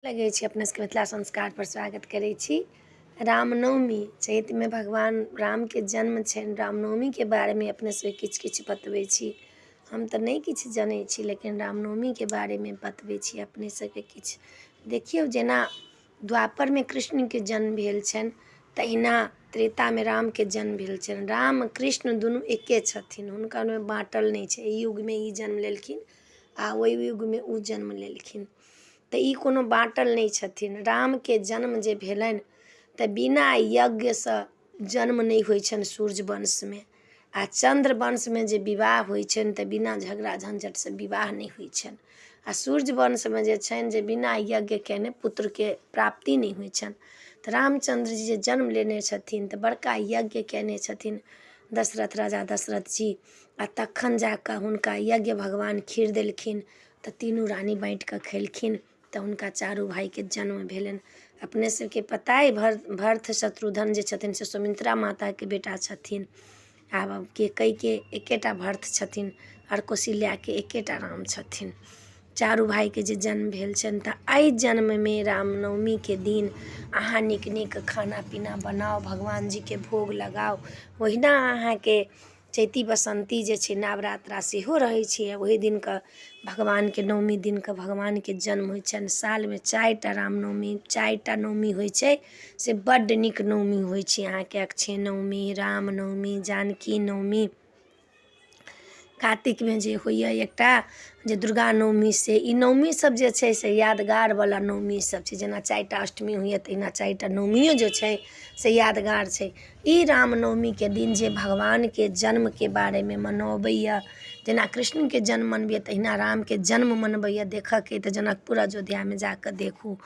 लगै छी अपना सबके मिथिला संस्कारपर स्वागत करै छी। रामनवमी चैतमे भगवान रामके जन्म छनि। रामनवमीके बारेमे अपने सबके किछु किछु बतबै छी। हम तऽ नहि किछु जनै छी, लेकिन रामनवमीके बारेमे बतबै छी अपने सबके किछु। देखियौ, जेना द्वापरमे कृष्णके जन्म भेल छनि, तहिना त्रेतामे रामके जन्म भेल छनि। राम कृष्ण दुनू एके छथिन, हुनकामे बाँटल नहि छै। एहि युगमे ई जन्म लेलखिन आ ओहि युगमे ओ जन्म लेलखिन, तऽ ई कोनो बाँटल नहि छथिन। रामके जन्म जे भेलनि तऽ बिना यज्ञसँ जन्म नहि होइ छनि सूर्य वंशमे, आ चन्द्र वंशमे जे विवाह होइ छनि तऽ बिना झगड़ा झंझटसँ विवाह नहि होइ छनि, आ सूर्य वंशमे जे छनि जे बिना यज्ञ कयने पुत्रके प्राप्ति नहि होइ छनि। तऽ रामचन्द्र जी जे जन्म लेने छथिन तऽ बड़का यज्ञ कयने छथिन दशरथ राजा दशरथ जी, आ तखन जा कऽ हुनका यज्ञ भगवान खीर देलखिन, तऽ तीनू रानी बाँटि कऽ खेलखिन, तऽ हुनका चारू भायके जन्म भेलनि। अपने सबके पता अइ, भरत शत्रुघ्न जे छथिन से सुमित्रा माताके बेटा छथिन। आब कैकेयीके एकेटा भरत छथिन आओर कौशल्याके एकेटा राम छथिन। चारू भायके जे जन्म भेल छनि, तऽ एहि जन्ममे रामनवमीके दिन अहाँ नीक नीक खाना पीना बनाउ, भगवान जीके भोग लगाउ। ओहिना अहाँके चैती बसन्ती जे छै, नवरात्रा सेहो रहै छै। ओहि दिनके भगवानके नवमी दिनके भगवानके जन्म होइ छनि। सालमे 4 टा रामनवमी, 4 टा नवमी होइ छै, से बड्ड नीक नवमी होइ छै अहाँके: अक्षय नवमी, रामनवमी, जानकी नवमी, कातिकमे जे होइए एकटा जे दुर्गा नवमी। से ई नवमी सब जे छै से यादगारवला नवमी सब छै। जेना 4 टा अष्टमी होइए, तहिना 4 टा नवमियो जे छै से यादगार छै। ई रामनवमीके दिन जे भगवानके जन्मके बारेमे मनबैए, जेना कृष्णके जन्म मनबैए, तहिना रामके जन्म मनबैए। देखऽके अइ तऽ जनकपुर अयोध्यामे जा कऽ देखू।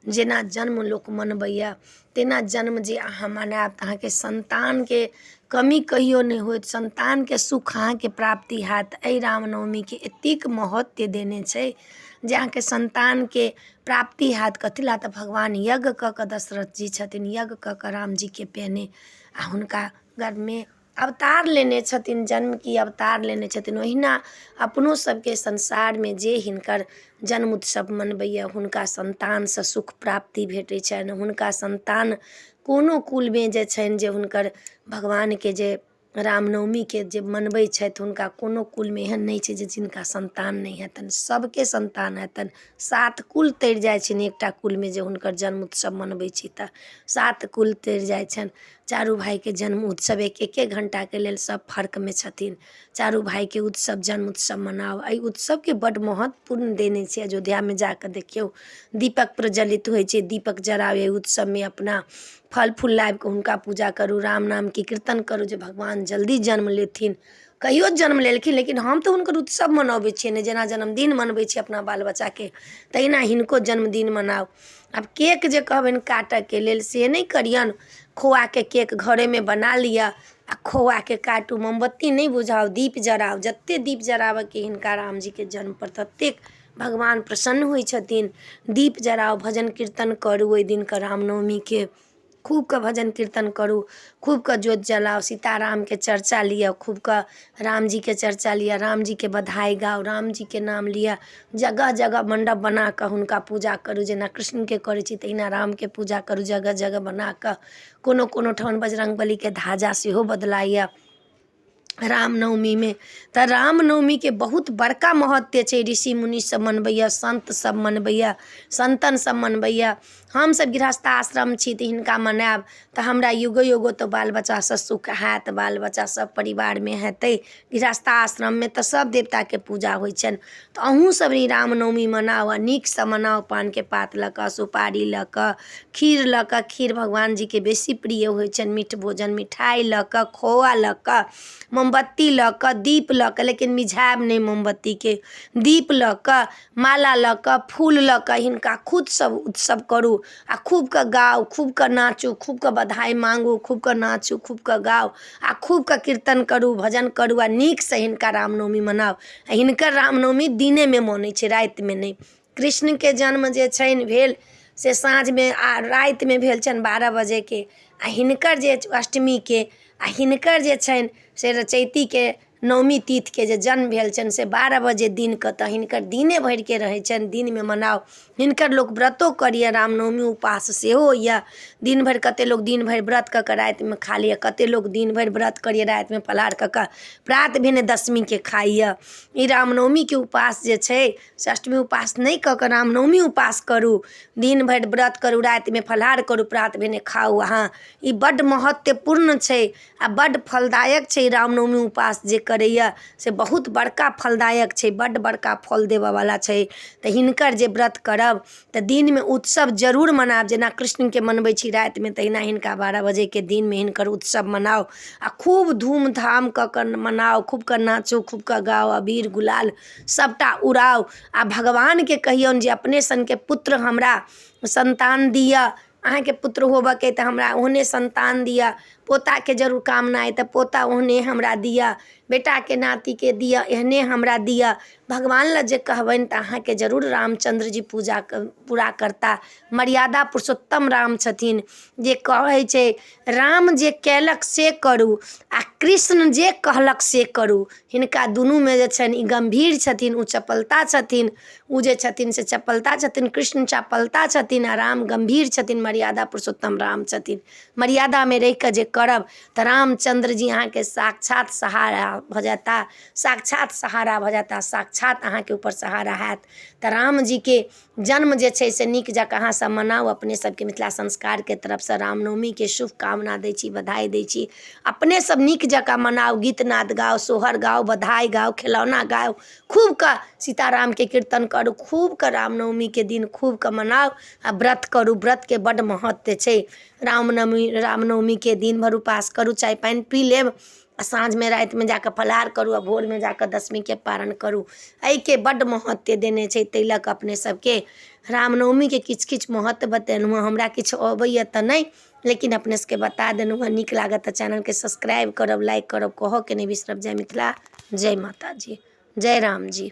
जेना जन्म लोक मनबैए, तेना जन्म जे अहाँ मनायब तऽ अहाँके सन्तानके कमी कहियो नहि होयत, सन्तानके सुख अहाँके प्राप्ति हैत। एहि रामनवमीके एतेक महत्व देने छै जे अहाँके सन्तानके प्राप्ति हैत। कथी लए? तऽ भगवान यज्ञ कऽ कऽ, दशरथ जी छथिन, यज्ञ कऽ कऽ रामजीके पेने आ हुनका गर्भमे अवतार लेने छथिन। जन्म की, अवतार लेने छथिन। ओहिना अपनो सबके संसारमे जे हिनकर जन्म उत्सव मनबैए, हुनका सन्तानसँ सुख प्राप्ति भेटै छनि। हुनका सन्तान कोनो कुलमे जे छनि, जे हुनकर भगवानके जे रामनवमीके जे मनबै छथि, हुनका कोनो कुलमे एहन नहि छै जे जिनका सन्तान नहि हेतनि। सभके सन्तान हेतनि। सात कुल तरि जाइ छनि एकटा कुलमे जे हुनकर जन्म उत्सव मनबै छी तऽ सात कुल तरि जाइ छनि। चारू भायके जन्म उत्सव एक एक घण्टाके लेल सभ फर्कमे छथिन। चारू भायके उत्सव, जन्म उत्सव मनाउ। एहि उत्सवके बड्ड महत्वपूर्ण देने छै। अयोध्यामे जा कऽ देखियौ, दीपक प्रज्वलित होइ छै। दीपक जराउ एहि उत्सवमे, अपना फल फूल लाबि कऽ हुनका पूजा करू, राम नामके कीर्तन करू जे भगवान जल्दी जन्म लेथिन। कहियो जन्म लेलखिन, लेकिन हम तऽ हुनकर उत्सव मनबै छियै ने। जेना जन्मदिन मनबै छी अपना बाल बच्चाके, तहिना हिनको जन्मदिन मनाउ। आब केक जे कहबनि काटऽके लेल, से नहि करियौन। खोआके केक घरेमे बना लिअ आ खोआके काटू। मोमबत्ती नहि बुझाउ, दीप जराउ। जतेक दीप जराबऽके हिनका रामजीके जन्मपर, ततेक भगवान प्रसन्न होइ छथिन। दीप जराउ, भजन कीर्तन करू। ओहि दिनके रामनवमीके खूबके भजन कीर्तन करू, खूबके जोत जलाउ, सीतारामके चर्चा लिअ, खूबके रामजीके चर्चा लिअ, रामजीके बधाइ गाउ, रामजीके नाम लिअ। जगह जगह मण्डप बना कऽ हुनका पूजा करू। जेना कृष्णके करै छी, तहिना रामके पूजा करू जगह जगह बना कऽ। कोनो कोनो ठाम बजरङ्गबलीके ध्वजा सेहो बदलाइए रामनवमीमे। तऽ रामनवमीके बहुत बड़का महत्व छै। ऋषि मुनि सब मनबैए, सन्त सब मनबैए, सन्तन सब मनबैए। हमसब गृहस्थ आश्रम छी, तऽ हिनका मनायब तऽ हमरा युगो युगो तऽ बाल बच्चासँ सुख हैत, बाल बच्चा सब परिवारमे हेतै। गृहस्थ आश्रममे तऽ सब देवताके पूजा होइ छनि। तऽ अहूँ सब ई रामनवमी मनाउ आ नीकसँ मनाउ। पानके पात लऽ कऽ, सुपारी लऽ कऽ, खीर लऽ कऽ। खीर भगवानजीके बेसी प्रिय होइ छनि मीठ भोजन। मिठाइ लऽ कऽ, खोआ लऽ कऽ, मोमबत्ती लऽ कऽ, दीप लऽ कऽ, लेकिन मिझायब नहि मोमबत्तीके। दीप लऽ कऽ, माला लऽ कऽ, फूल लऽ कऽ हिनका खुदसँ उत्सव करू आ खूबके गाउ, खूबके नाचू, खूबके बधाइ माङ्गू, खूबके नाचू, खूबके गाउ आ खूबके कीर्तन करू, भजन करू आ नीकसँ हिनका रामनवमी मनाउ। आ हिनकर रामनवमी दिनेमे मनै छै, रातिमे नहि। कृष्णके जन्म जे छनि भेल से साँझमे आ रातिमे भेल छनि 12 बजेके, आ हिनकर जे अष्टमीके, आ हिनकर जे छनि से चैतीके नवमी तिथिके जे जन्म भेल छनि से 12 बजे दिनके, तऽ हिनकर दिने भरिके रहै छनि, दिनमे मनाउ। हिनकर लोक व्रतो करैए, रामनवमी उपास सेहो होइए दिन भरि। कतेक लोक दिन भरि व्रत कऽ कऽ रातिमे खा लैए, कतेक लोक दिन भरि व्रत करैए, रातिमे फलाहार कऽ कऽ प्रात भेने दशमीके खाइए। ई रामनवमीके उपास जे छै से अष्टमी उपास नहि कऽ कऽ रामनवमी उपास करू, दिन भरि व्रत करू, रातिमे फलाहार करू, प्रात भेने खाउ अहाँ। ई बड्ड महत्वपूर्ण छै आ बड्ड फलदायक छै। रामनवमी उपास जे करैए से बहुत बड़का फलदायक छै, बड्ड बड़का फल देबऽवला छै। तऽ हिनकर जे व्रत करब तऽ दिनमे उत्सव जरूर मनायब, जेना कृष्णके मनबै छी रातिमे, तहिना हिनका 12 बजेके दिनमे हिनकर उत्सव मनाउ आ खूब धूमधाम कऽ कऽ मनाउ, खूब कऽ नाचू, खूब कऽ गाउ, अबीर गुलाल सभटा उड़ाउ आ भगवानके कहियौन जे अपने सनके पुत्र हमरा सन्तान दिअ। अहाँके पुत्र होबऽके अइ तऽ हमरा ओहने सन्तान दिअ। पोताके जरूर कामना अइ तऽ पोता ओहने हमरा दिअ। बेटाके, नातिके दिअ, एहने हमरा दिअ। भगवान लग जे कहबनि तऽ अहाँके जरूर रामचन्द्र जी पूजा पूरा करता। मर्यादा पुरुषोत्तम राम छथिन। जे कहै छै, राम जे कयलक से करू आ कृष्ण जे कहलक से करू। हिनका दुनूमे जे छनि ई गम्भीर छथिन, ओ चपलता छथिन। ओ जे छथिन से चपलता छथिन, कृष्ण चपलता छथिन आ राम गम्भीर छथिन। मर्यादा पुरुषोत्तम राम छथिन। मर्यादामे रहि कऽ जे करब तऽ रामचन्द्र जी अहाँके साक्षात सहारा भऽ जेता, साक्षात सहारा भऽ जेता, साक्षात अहाँके ऊपर सहारा हैत। तऽ रामजीके जन्म जे छै से नीक जकाँ अहाँसभ मनाउ। अपने सभके मिथिला संस्कारके तरफसँ रामनवमीके शुभकामना दै छी, बधाइ दै छी। अपने सभ नीक जकाँ मनाउ, गीत नाद गाउ, सोहर गाउ, बधाइ गाउ, खेलौना गाउ, खूब कऽ सीतारामके कीर्तन करू, खूब कऽ रामनवमीके दिन खूब कऽ मनाउ आ व्रत करू। व्रतके बड्ड महत्व छै। रामनवमी, रामनवमीके दिन भरि उपास करू, चाय पानि पी लेब आ साँझमे रातिमे जा कऽ फलाहार करू आ भोरमे जा कऽ दशमीके पारण करू। एहिके बड्ड महत्व देने छै। ताहि लऽ कऽ अपने सभके रामनवमीके किछु किछु महत्व बतेलहुँ हँ। हमरा किछु अबैए तऽ नहि, लेकिन अपने सभके बता देलहुँ हँ। नीक लागत तऽ चैनलके सब्सक्राइब करब, लाइक करब, कहऽके नहि बिसरब। जय मिथिला, जय माताजी, जय रामजी।